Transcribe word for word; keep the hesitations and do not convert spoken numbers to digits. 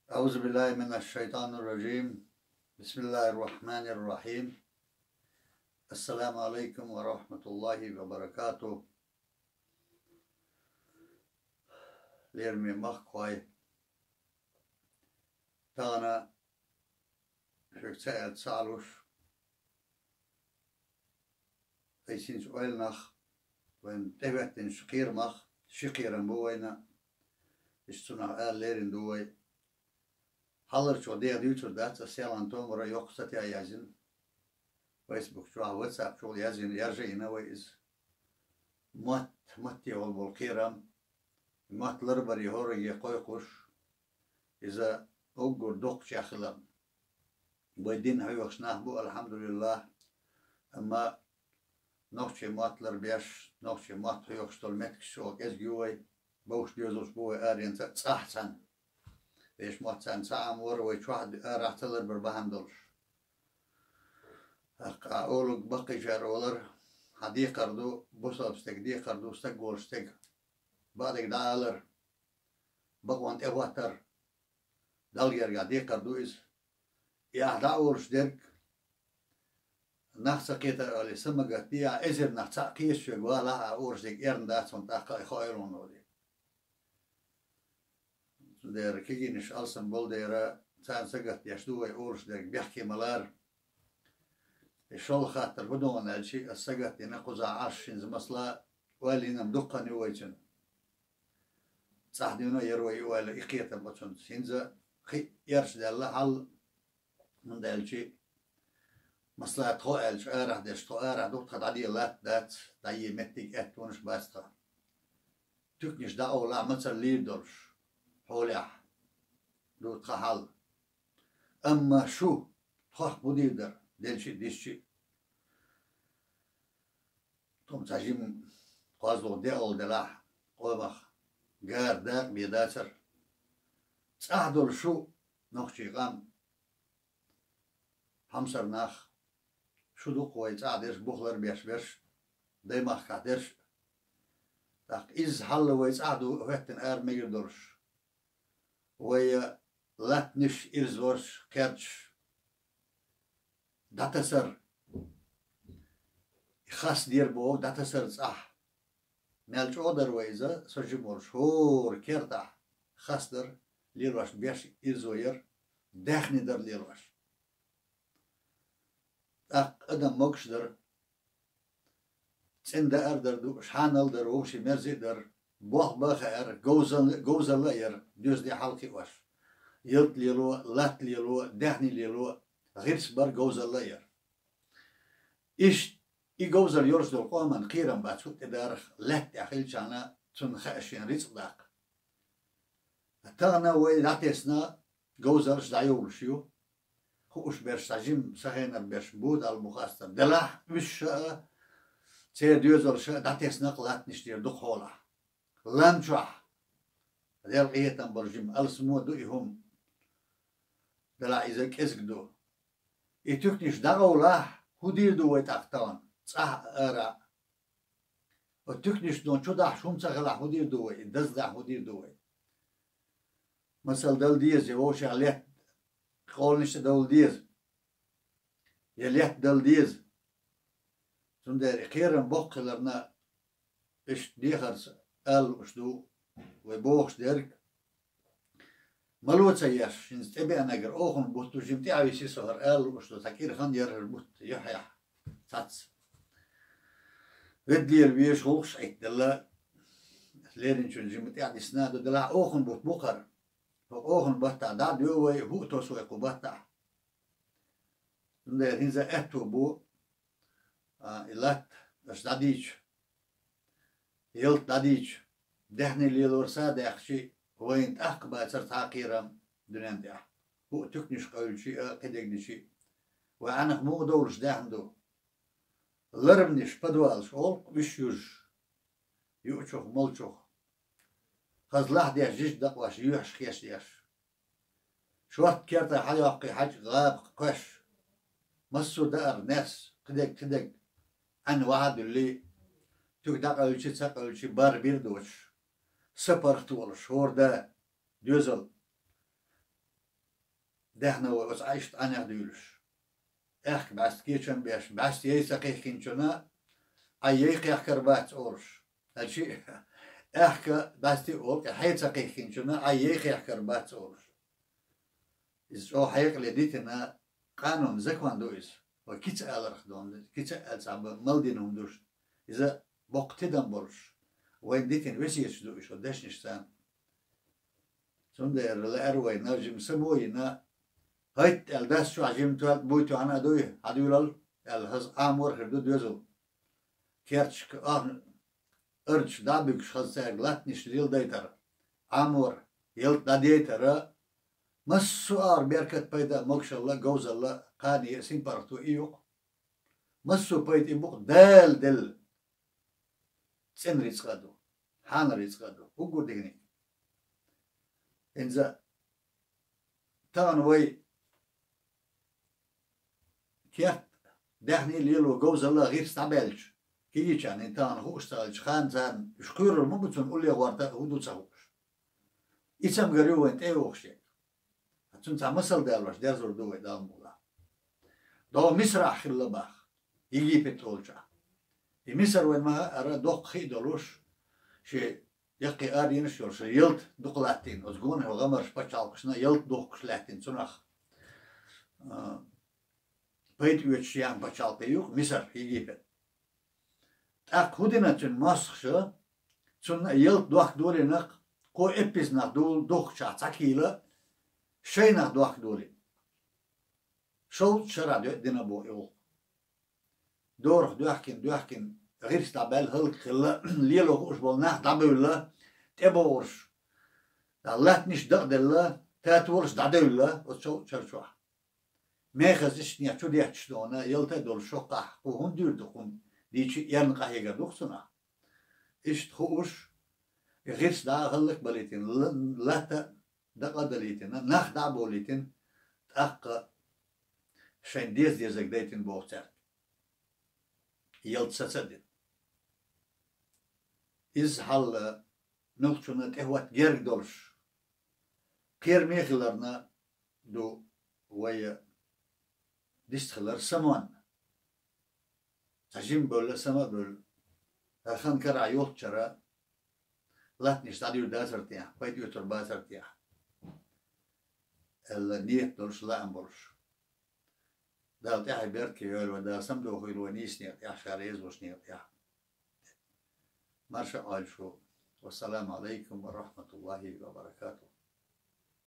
أعوذ بالله من الشيطان الرجيم. بسم الله الرحمن الرحيم. السلام عليكم ورحمة الله وبركاته. Лераме махкахой, тахана шуьга ца аьлча ца Ӏалуш, айсинчу ойланах, вайна тӀехӀоьттинчу кхерамах ши кхерам бу вайна, иштта цунах ала лерина ду вай. Хьаларчо деха дуьйцур дац, аса селхана томара йоккха статья яздина. Facebook чохь, WhatsApp чохь яздина, яржийна вай иза. Мотт, матте волу болу кхерам, мотт ларбаре хӀорраге кхойкхуш, иза уггар доккхачех хиларна. Вай дин хьоьхуш нах бу, алхьамдулиллахӀ. Амма нохчийн мотт ларбеш, нохчийн мотт хьоьхуш долу меттигаш чӀогӀа кӀезиг ю вай, бовш доьзалш бу вай аренца а цӀахь цхьаьна. Вешан мотт царна цхьа а ма вара, вай чохь а арахь ца ларбар бахьана долуш. ТӀаккха олург баккхийчара олар, хьан декхар ду, бусалба стеган декхар ду, стаг волуш стеган. Бакъдерг дӀаалар, бакъонна тӀехӀоттар, Далла гергахь декхар ду иза. И ахь дӀа а олуш дерг, нах ца кхетар али, са ма гатде, ахь эзар нах цхьаъ кхеташ верг валахь, ахь олуш дерг эрна дац хьуна тӀаккха, и хоуьйтур ду. Цундела кегийнаш алсам болу дера, царна сагатдеш ду вай олуш дерг бехке ма лара. И шолгӀа хаттар хӀун ду аьлча, аса сагатдина кхузахь Ӏаш хӀинца масала, ойла йина-м дуккха хан ю вайцуьнан. ЦӀахь дуьйна яра вай и ойла, и кхетам оцунца. ХӀинца кхин а эрча даьлла хьал, хӀунда аьлча, масала, тхо аьлча арахь дерш, тхо арахь ду, тхан дӀаде латта дац, дӀае меттиг, аьттонаш бац тхан. Туькнаш дӀакъовлахь, мацалла лийр долуш, хьолехь ду тхан хьал. Амма шу, тхох хӀун дийр дара, делча а, дисча а? Тхо-м цхьа жима кхозлагӀа декъала делахь, къомах гара дакъа бен дацара. ЦӀахь долу шу, нохчийн къам, хьомсара нах, шу ду-кх вай цӀахь дерш, бух ларбеш берш, даймахкахь дерш. ТӀаккха изза хьал вай цӀахь ду хӀоьттина ара мегар долуш. Вай латтанаш, ирзош, керташ дӀатасар, хас дера боху дӀатасар цӀахь. Мел чӀогӀа дара вай иза, со жима волуш, хӀора кертахь хас дара лелош, беш ирзо яра, даьхни дара лелош. ТӀаккха адам могуш дара, цӀена даар дар ду, шхьанал дар, вовшийн мерза а дар, болх бан хаьара, говзалла, говзалла а яра, доьзале хьалакхиош, ялта лело, латта лело, даьхни лело, гӀирс бар, говзалла а яра. Иштта и говзалла йолуш долу къоман кхерам бац хӀуъа тӀедарах, лаьтта тӀехь хилчахьана цунна хаьа шен рицкъ даккха. Тахана вай дӀатесна говзаллаш дӀайовлуш ю. Хууш берш, цхьа жима са хенара берш бу, Далла бу хастар. Делахь уьш ша а, церан доьзалш а дӀатесна-кх латтанаш дера дукха хьолахь. Лан чохь, Делан къинхетам болу жима, алсамо а ду и хӀума. Делахь иза кӀезиг ду. И туькнаш дӀакъовлахь, хӀун дийр ду вай тӀаккха тахана, цӀахь а, ара а? Оцу туькнашна чу дахьаш хӀума ца хилахь, хӀун дийр ду вай? И даза дахь, хӀун дийр ду вай? Масал дала деза, я вовшех летта къоланаш тӀе довла деза, я летта дала деза. Цундела и кхерам боккха хиларна, иштта дехарца ала лууш ду вай бохуш дерг. Мало ца еш, хӀинца тӀебеанагара оханан бутт ду, жима тӀаьхьависси со хӀара ала лууш ду, цхьа кӀира хан яра хӀара бутт, юьхьехь, цхьацца. Ведда лела везаш гӀуллакхаш Ӏиттаделла, леринчун жима тӀаьхьадисна а ду, делахь оханан бутт бу-кх хӀара. ХӀокху оханан баттахь дӀа а доьду вай, хӀуъа тосу вай кху баттахь. Цундела хӀинца аьтту бу, а, и латта аша дӀадийча, ялта дӀадийча, даьхни лелор са а даьккхича, вайна тӀаккха бацара цхьа а кхерам дуьнен тӀехь. ХӀуъа туькнаш къевлча а, кхидерг дича а. Вай Ӏанах муха довлуш даьхна ду? Ларбанаш, подвалаш олу-кх уьш южаш, юучух, молчух. Хаза лахь деш, жижиг дакъош, юьхьаш, хеш деш. Шортта кертах хьайоккхий хьаьжкӀа гӀаба кхоьш. Массо а даар, нес, кхидерг, кхидерг Ӏаьнна ваха а дуьллий, туька дӀакъевлча а, ца къевлча а, бар-бир а доцуш, са паргӀат волуш, хӀора да, доьзал. даьхна вай оцу Ӏайшта Ӏанех дуьйлуш. Аьхка бӀаьста кечам беш, бӀаьста яй ца кхихкинчунна, Ӏа яй кхехкар бац олуш. Значит, аьхка бӀаьста олу, хье ца кхихкинчунна, Ӏа яй кхехкар бац олуш. Иза чӀогӀа хьекъале дитина, къанун, закон ду иза. Вай кица аларх дон, кица а цхьа ба-, мал дина хӀума душ. Иза боккха тидам болуш. Вайн дитина весеташ ду уьш, дешнаш царна. Цундела лаьара вайна, жима само а йина, хӀайтта аьлла, дас чохь жима тоьлла буй тоьхна а дуй, хьан дуьйлал, аьлла, хаза Ӏамор хир ду доьзал. Керташка ахна, арчаш дӀа а буьгуш, хаза цаьрга латтанаш леладайтар, Ӏамор, ялта дӀадайтар, массо а агӀор беркат, пайда а, могушалла а, говзалла а, кхане а, синпаргӀато а и ю-кх. Массо а пайда и бу-кх Дала делла. ЦӀена рицкъа а ду, хьанал рицкъа а ду, уггар диканиг. ХӀинца тахана вай керт даьхни лело, говзалла а, гӀирс дӀабаьлча, кегийчарна тахана хууш ца хилча, ханна царна уьш кхоьрур ма бу, цунна улле гӀорта а хӀун ду ца хууш. И цамгар ю вайн тӀе а йохуш ерг. Цунна цхьа масал далош дерзор ду вай, Дала мукъ лахь. ДогӀу Мисарахь хилла боху, Египет олучохь. И Мисар вайн ма-, ара доккха хи а долуш, шен яккхий аренаш а йолуш, ялта дукха латтийна, оцу гонахь гӀамарш, пачхьалкхашна ялта духкуш лаьттина цунах, а, пайда оьцуш яьхна пачхьалкх ю-кх Мисар, Египет. ТӀаккха хӀун дина цуьнан мостагӀаша? Цунна ялта дохка долийна-кх, кхо эппиз нах ду-, духкучохь цхьа кийла, шайн нах дохка долийна. Шовзткъа шарахь до-, дина боху и гӀуллакх. Дорах доьхкина, доьхкина, гӀирс дӀабаьлла, хӀаллакьхилла, лело хууш болу нах дӀабевлла, тӀебогӀурш, латтанаш дакъаделла, татолаш дӀадевлла оцу шовзткъа шар чохь. Мехаза иштанехь чу детташ дона, ялта а долуш шоккхахь, кху хӀунда дуьйр ду, кхунна дийча а, эрна къахьегар ду-кх цунах. Иштта хууш, гӀирс дӀа а хӀаллакбалийтина, л-, латта а дакъа а далийтина, нах дӀа а болийтина, тӀаккха шайн деза-дезарг дайтина боху цаьрга. Ялта саца а дина. Иза хьал нохчунна тӀехӀотта герга долуш, кхераме хиларна ду вай дистхилар самонна. Цхьа жима бевлла, сама а бевлла, хан карахь йолччара латтанаш дӀадуьйр дацара техьа, пайда оьцур бацара техьа аьлла, нийят долуш, лаам болуш. Дала тӀаьхье беркате йойла вай, Дала самадохийла вай нийса некъа тӀехь, Ша реза волчу некъа тӀехь. Марша Ӏойла шу. Вассаламу Ӏалайкум ва рахматуллахи ва баракатух.